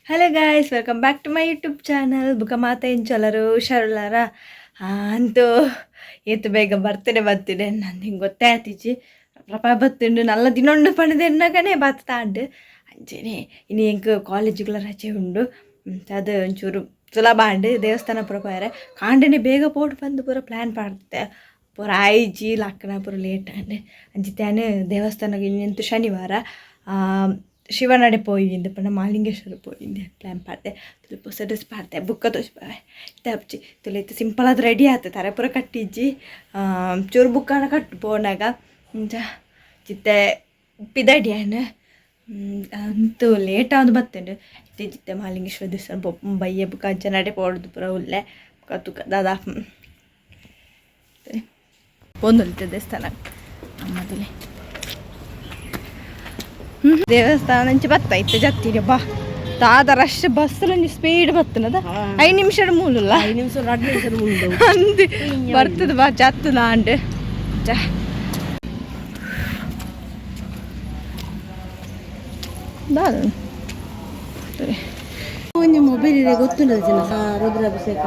Hello guys, welcome back to my YouTube channel. ಬುಕ ಮಾತ ಎಂಚಲರು ಹುಷಾರುಲ್ಲಾರ ಅಂತೂ ಏತು ಬೇಗ ಬರ್ತಡೆ ಬತ್ತಿದೆ ನಾನು ಹಿಂಗೆ ಗೊತ್ತೇ ಆತಿಜಿ ಪ್ರಪಾ ಬತ್ತುಂಡು ನಲ್ಲ ದಿನೊಂಡು ಪಣದೆನ್ನಗನೆ ಬತ್ತಾಂಡು ಅಂಚೆನೆ ಇನ್ನು ಎಂಕ್ ಕಾಲೇಜುಗಳ ರಜೆ ಉಂಡು. ಅದು ಒಂಚೂರು ಸುಲಭ ಆಂಡ್ ದೇವಸ್ಥಾನ ಪೂರ ಪೋಯರೆ ಕಾಂಡನೆ ಬೇಗ ಪೋಡು ಬಂದು ಪೂರ ಪ್ಲ್ಯಾನ್ ಪಾಡ್ತೆ ಪೂರ ಆಯ್ಜಿ ಲಕ್ಕನ ಪೂರ ಲೇಟ್ ಆಂಡ್ ಅಂಚಿತ್ತಾನು ದೇವಸ್ಥಾನಕ್ಕೆ ಇನ್ನೆಂತು ಶನಿವಾರ ಶಿವನಡೆ ಪೋಯಿಂದು ಪಂಡ ಮಾಲಿಂಗೇಶ್ವರ ಪೋಯಿಂದು ಪ್ಲ್ಯಾನ್ ಪಾಡ್ದೆ. ತುಲೆ ಪೊಸ ಡ್ರೆಸ್ ಪಾಡ್ದೆ ಬುಕ್ಕ ತೋಜ್ಪಾವೆ ಇತ್ತೆ ತುಲೆ ಇತ್ತೆ ಸಿಂಪಲ್ ಆದ್ ರೆಡಿ ಆತು ತರೆ ಪೂರ ಕಟ್ಟಿಜ್ಜಿ ಚೂರು ಬುಕ್ಕಾನ ಕಟ್ಟು ಪೋನಾಗ ಇಂಚ ಚಿತ್ತೆ ಪಿದಡಿಯಾನ್ ಅಂತೂ ಲೇಟ್ ಆವೊಂದು ಬತ್ತುಂಡು. ಇತ್ತೆ ಜಿತ್ತೆ ಮಹಾಲಿಂಗೇಶ್ವರ ದೇವಸ್ಥಾನ ಬಯ್ಯ ಬುಕ್ಕ ಅಂಚ ನಡೆ ಪೋಡುದು ಪೂರ ಉಲ್ಲೆ ಬುಕ್ಕ ತುಕ ದಾದಾ ಪೋಂದುಲ್ತೆ ದೇವಸ್ಥಾನ ಅಮ್ಮದುಲೆ ದೇವಸ್ಥಾನ ಅಂಚೆ ಬತ್ತ ಇತ್ತೆ ಜತ್ತಿರಿ ಬಾ ದಾದ ರಶ್ ಬಸ್ ಒಂಜಿ ಸ್ಪೀಡ್ ಬತ್ತನದ 5 ನಿಮಿಷ ಮೂಲುಲ್ಲ 5 ನಿಮಿಷ 2 ನಿಮಿಷ ಉಂಡು ಅಂದ್ ಬರ್ತದ ಬಾ ಜತ್ತದ ಆಂಡ್ ಜ ದಾದ ಸರಿ ಒಂಜಿ ಮೊಬೈಲ್ ಇದೆ ಗೊತ್ತುಂಡು ಜನ ರುದ್ರಾಭಿಷೇಕ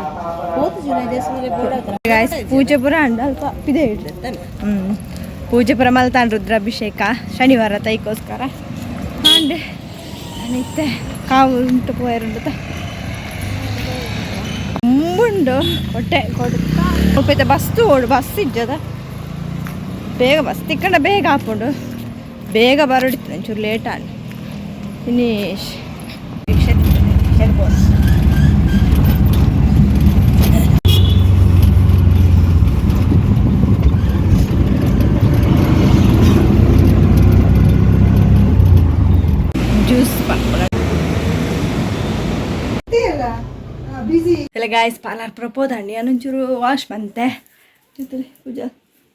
ಪೋತು ಜನ ದೇವಸ್ಥಾನ ಬೋಡ. ಗಾಯ್ಸ್, ಪೂಜೆ ಪೂರ ಅಂಡ ಅಲ್ಪ ಪಿದೆ ಪೂಜೆ ಪೂರ ಮಲ್ತಾಂಡ್ ರುದ್ರಾಭಿಷೇಕ ಶನಿವಾರ ತೈಕೋಸ್ಕರ ಆಂಡ್ ಇತ್ತೆ ಕಾವು ಉಂಟು ಪೋಯರುಂಡು ಉಂಡು ಹೊಟ್ಟೆ ಕೊಡು ಉಪ್ಪೈತೆ ಬಸ್ ಓಡು ಬಸ್ ಇಜ್ಜದ ಬೇಗ ಬಸ್ ತಿಕ್ಕಂಡ ಬೇಗ ಹಾಪುಂಡು ಬೇಗ ಬರಡಿತ್ತು ಒಂಚೂರು ಲೇಟ್ ಆಂಡ್ ಫಿನಿಶ್. ಜ್ಯೂಸ್ ಎಲ್ಲ ಗಾಯ್ಸ್, ಪಾರ್ಲರ್ ಪ್ರಪೋದಂಡಿ ಒಂಚೂರು ವಾಶ್ ಬಂತೆ ಜೊತೆ ಪೂಜಾ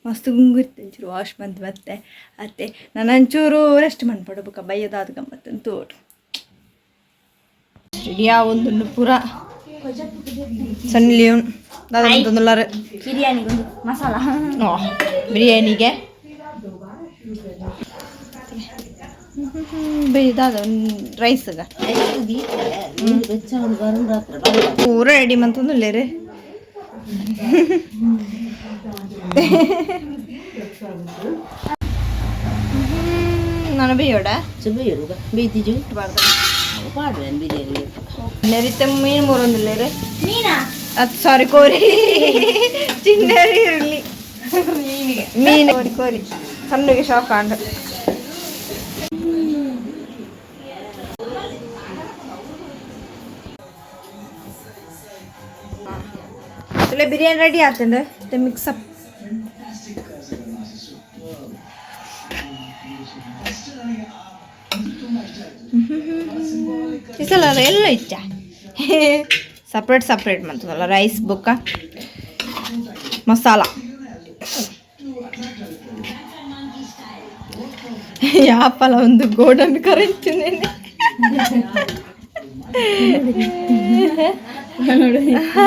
ಮಸ್ತ್ ಗುಂಗುರ್ತೆ ಒಂಚೂರು ವಾಶ್ ಬಂತು ಬತ್ತೆ ಅತ್ತೆ ನಾನು ಒಂಚೂರು ರೆಸ್ಟ್ ಮನ್ಪಡು ಬುಕ್ಕ ಬಯ್ಯದಾದ ಗಮ್ಮತ್ತು ತೋಟು ರೆಡಿ ಒಂದು ಪೂರ ಸಣ್ಣ ಲಿಯೋನ್ ದಾದ ಮಂತೊಂದುಲ್ಲಾರು. ಬಿರಿಯಾನಿ ಒಂದು ಮಸಾಲ. ಓ ಬಿರಿಯಾನಿಗೆ ದಾದ ರೈಸ್ಗ ಪೂರ ರೆಡಿ ಮಂತೊಂದುಲ್ಲೇರು. ನಾನು ಬೇಯೋಡ ಬೇಯ್ತಿಜು ಪಾಡ್ವೇನು ಬಿರಿಯಾನಿ. ನೆರಿತೆ ಮೀನು ಮೂರೊಂದುಲ್ಲೇರು. ಮೀನಾ? ಅದು ಸಾರಿ, ಕೋರಿ ಚಿನ್ನರಿ ಇರಲಿ ಮೀನು ಕೋರಿ ಕೋರಿ ಸಣ್ಣಗೆ ಶಾಕ್ ಆಂಡ್. ಬಿರಿಯಾನಿ ರೆಡಿ ಆತಂಡ ಮಿಕ್ಸ್ ಅಪ್. ಈ ಸಲ ಎಲ್ಲ ಇಚ್ಚ ಸಪ್ರೇಟ್ ಸಪ್ರೇಟ್ ಮಂತದಲ್ಲ ರೈಸ್ ಬುಕ್ಕ ಮಸಾಲ ಯಾಪಲ ಒಂದು ಗೋಡಂಬಿ ಕರೆಂಚುನೇನೆ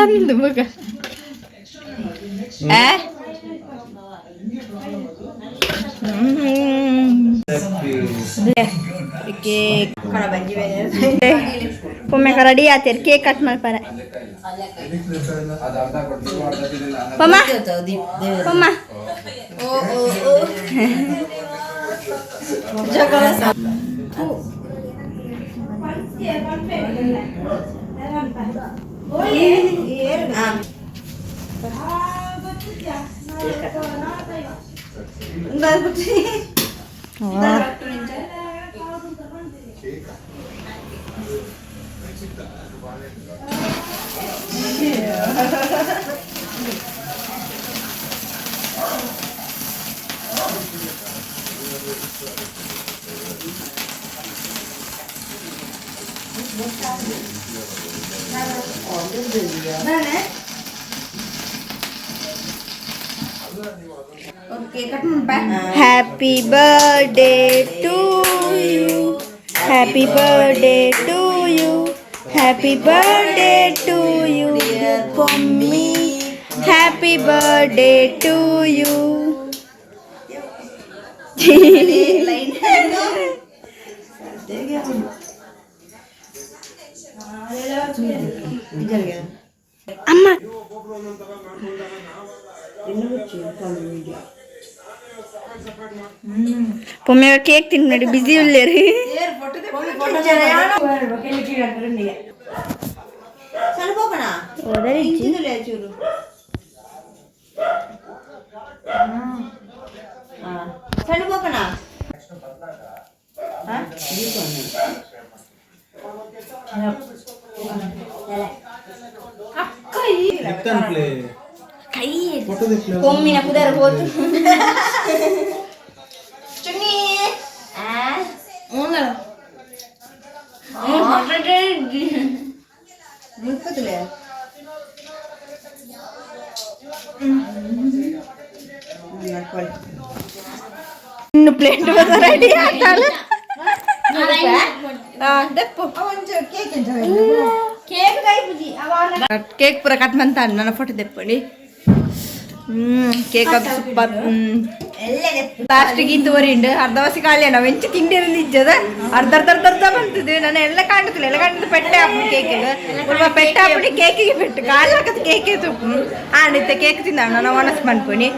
ಅಂದು ಬುಕ್ಕ ಆ ಕೇಕ್ ಪೊಮ್ಮೆಕ ರೆಡಿ ಆತೇರಿ ಕೇಕ್ ಕಟ್ ಮಲ್ಪರೆ ಪಮ್ಮ ಪಮ್ಮ. Happy birthday to you, happy birthday to you, happy birthday to you Pommi, happy birthday to you. ಅಮ್ಮ. ಪೊಮ್ಮೆ ಕೇಕ್ ತಿನ್ ನೋಡಿ ಬಿಸಿ ಉಲ್ಲೇರಿ. ಚೂರು ಸಣ್ಣ ಬೋಪಣ. ಕೈ ಕೊಮ್ಮಿನ ಕುದರ ಹೋತು. ಚುನ್ನಿ. ಮುಲ್ಪದಲೆ. ಇನ್ನು ಪ್ಲೇಟ್ ರೆಡಿ ಆಗ್ತಾಳೆ. ದೆಪ್ಪು. ಕೇಕ್. ಕೇಕ್ ಕೈ ಪುಜಿ. ಕೇಕ್ ಪೂರ ಕಟ್ ಮಂತ ನನ್ನ ಫೋಟೋ ದೆಪ್ಪಣಿ. ಕೇಕ್ ಅದು ಸೂಪರ್. ಲಾಸ್ಟ್ ಗೀತ ವರಿಂಡು ಅರ್ಧ ವಾಸಿ ಖಾಲಿ. ನಾವು ಎಂಚ ತಿಂಡಿ ನಿಜ್ಜದ ಅರ್ಧ ಅರ್ಧ ಅರ್ಧ ಅರ್ಧ ಬಂತದ್ದು. ನಾನು ಎಲ್ಲ ಕಾಣುತ್ತಿಲ್ಲ, ಎಲ್ಲ ಕಾಣುತ್ತೆ. ಪೆಟ್ಟೆ ಹಾಕ್ಬಿಟ್ಟು ಕೇಕಿಗೆ ಉಲ್ವ ಪೆಟ್ಟೆ ಹಾಕ್ಬಿಟ್ಟು ಕೇಕಿಗೆ ಪೆಟ್ಟು ಕಾಲು ಹಾಕದ್ ಕೇಕೆ ತುಪ್ಪು ಆಂಡಿತ್ತೆ. ಕೇಕ್ ತಿಂದ ನಾನು ಒಣಸ್ ಮನ್ಪುನಿ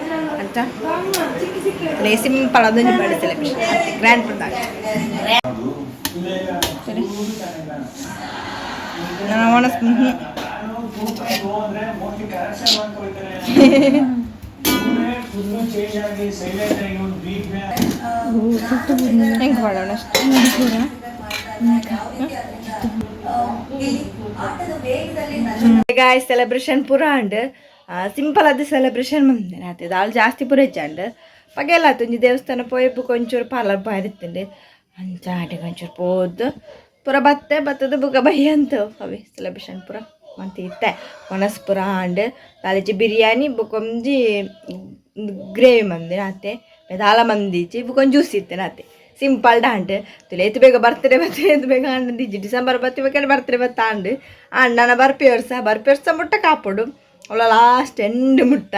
ಅಂತ. ಸಿಂಪಲ್ ಅದೊಂದು ಬೇಡ ಸೆಲೆಬ್ರೇಷನ್ ಗ್ರ್ಯಾಂಡ್ ಪುರ್ದಾಗ. ಸರಿ, ನಾನು ಒಣಸ್. ಹೆಂಗೆ ಮಾಡೋಣ ಅಷ್ಟು. ಗಾಯ್ ಸೆಲೆಬ್ರೇಷನ್ ಪೂರ ಅಂಡ್ ಸಿಂಪಲ್ ಅದು ಸೆಲೆಬ್ರೇಷನ್ ಬಂದೆ ಆತದ ಆಳು ಜಾಸ್ತಿ ಪೂರ ಹೆಚ್ಚಂಡ್ ಪಗೆಲ್ಲ ಆತು. ಒಂಜಿ ದೇವಸ್ಥಾನ ಪೋಯಪ್ಪು ಕೊಂಚೂರು ಪಾರ್ಲರ್ ಬಾರಿತ್ತುಂಡು ಅಂಚ ಆಟಿಗೆ ಒಂಚೂರು ಪೋದು ಪೂರ ಬತ್ತೆ ಬತ್ತದ ಬುಕ್ಕ ಬೈ ಅಂತ ಅವೇ ಸೆಲೆಬ್ರೇಷನ್ ಪೂರ ಮಂತ ಇತ್ತೆ. ಒಣಸ್ ಪೂರ ಆಂಡ್ ದಾಲಿಚಿ ಬಿರಿಯಾನಿ ಬುಕ್ಕೊಂಜಿ ಗ್ರೇವಿ ಮಂದಿನ ಆತೆ ದಾಲ ಮಂದಿಚಿ ಬುಕ್ಕೊಂಜಿ ಜ್ಯೂಸ್ ಇತ್ತೆ ನಾತೆ. ಸಿಂಪಲ್ ಡಾಂಡ್ ತುಲೆ ಏತು ಬೇಗ ಬರ್ತಾರೆ ಬತ್ತೆ ಏತು ಬೇಗ ಆಂಡ್ ಡಿಸೆಂಬರ್ ಬತ್ತಿ ಬೇಕಾದ್ರೆ ಬರ್ತಾರೆ ಬತ್ತ ಆಂಡ್ ಆಂಡ್ ನನ್ನ ಬರ್ಪಿ ವರ್ಷ ಬರ್ಪಿ ವರ್ಷ ಮುಟ್ಟ ಕಾಪುಡು ಅವಳ ಲಾಸ್ಟ್ ಎಂಡ್ ಮುಟ್ಟ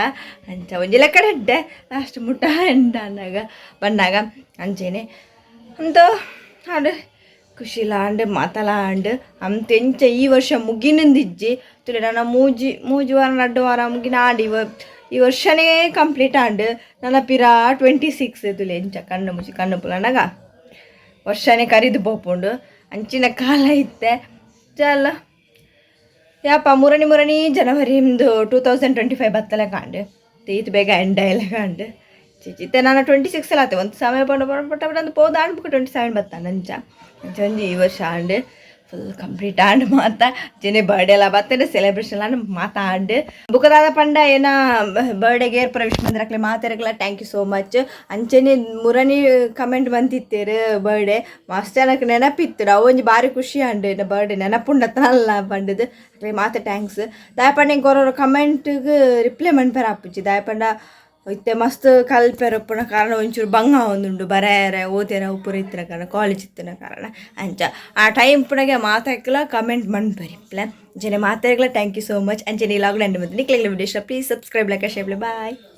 ಅಂಚ ಒಂಜಿ ಲೆಕ್ಕಡೆ ಎಡ್ಡೆ ಲಾಸ್ಟ್ ಮುಟ್ಟ ಎಂಡ್ ಅನ್ನಾಗ ಬನ್ನಾಗ ಅಂಚೆನೆ ಅಂತ ಆಂಡ್ ಖುಷಿಲ ಆಂಡ್ ಮಾತಲ ಆಂಡ್ ಅಂತ ಎಂಚ ಈ ವರ್ಷ ಮುಗಿನಂದಿಜ್ಜಿ ತುಲೆ. ನನ್ನ ಮೂಜಿ ಮೂಜಿ ವಾರ ನಡ್ಡು ವಾರ ಮುಗಿನ ಆಂಡ್ ಇವ ಈ ವರ್ಷನೇ ಕಂಪ್ಲೀಟ್ ಆಂಡ್. ನನ್ನ ಪಿರ 26 ತುಲೆ. ಎಂಚ ಕಣ್ಣು ಮುಚ್ಚಿ ಕಣ್ಣು ಪುಲನಾಗ ವರ್ಷನೇ ಕರಿದು ಪೋಪುಂಡು ಅಂಚಿನ ಕಾಲ ಇತ್ತೆ. ಚಲ ಯಾಪ ಮೂರನೇ ಮೂರನೇ ಜನವರಿ ಇಂದು 2025 ಬತ್ತಲೆ ಕಾಂಡ್ ತೀತ್ ಬೇಗ ಎಂಡ ಎಲ್ಲ ಕಾಂಡ್ ಚಿಚಿತ್ತೆ. ನಾನು 26 ಆತೆ ಒಂದು ಸಮಯ ಪಂಡ ಪಟ್ಟ ಪಟ್ಟ ಅಂತ ಪೋದ ಆಂಡ್ 27 ಬತ್ತಾಂಡ್. ಅಂಚ ಅಂಚ ಒಂಜಿ ಈ ವರ್ಷ and full complete and ಮಾತ ಜನೆ ಬರ್ಡೇ ಎಲ್ಲ ಬತ್ತನೆ ಸೆಲೆಬ್ರೇಷನ್ ಆಂಡ್ ಮಾತಾ ಆಂಡ್. ಬುಕದಾದ ಪಂಡ ಏನ ಬರ್ಡೇಗೆ ಏರ್ ಪ್ರವೇಶ ಬಂದಿರಕ್ಲೆ ಮಾತಾರಕ್ಲ thank you so much. ಅಂಚನೆ ಮುರನಿ ಕಮೆಂಟ್ ಬಂತಿತ್ತೇರು ಬರ್ಡೇ ಮಸ್ತ್ ಜನಕ್ಕೆ ನೆನಪಿತ್ತು. ಅವು ಒಂಜಿ ಬಾರಿ ಖುಷಿ ಆಂಡ್ ಎನ್ನ ಬರ್ಡೇ ನೆನಪುಂಡತ್ತನಲ್ಲ ಪಂಡದು ಅಕ್ಲೆ ಮಾತ thanks. ದಾಯಪಂಡ ಎಂಕ್ ಕಮೆಂಟ್ಗೆ ರಿಪ್ಲೈ ಮನ್ಪೆರ ಆಪುಜಿ. ದಾಯಪಂಡ ಇತ್ತೆ ಮಸ್ತ್ ಕಲ್ಪೆರ ಉಪ್ಪುನ ಕಾರಣ ಒಂಚೂರು ಬಂಗ ಒಂದುಂಡು ಬರೇರೆ ಓದೆರ ಉಪ್ಪುರ ಇತ್ತಿನ ಕಾರಣ ಕಾಲೇಜ್ ಇತ್ತಿನ ಕಾರಣ ಅಂಚ ಆ ಟೈಮ್ ಪುನಗೆ ಮಾತಾಕ್ಲ ಕಮೆಂಟ್ ಮನ್ಪೆ ರಿಪ್ಲೈ. ಅಂಚನೆ ಮಾತಾಡ್ಲ thank you so much. ಅಂಚನೆ ಈ ಲಾಗ್ ಎಂಡ್ ಮತ್ತೆ ನಿಕ್ಲೆಗ್ಲ video please subscribe, like, share. Bye.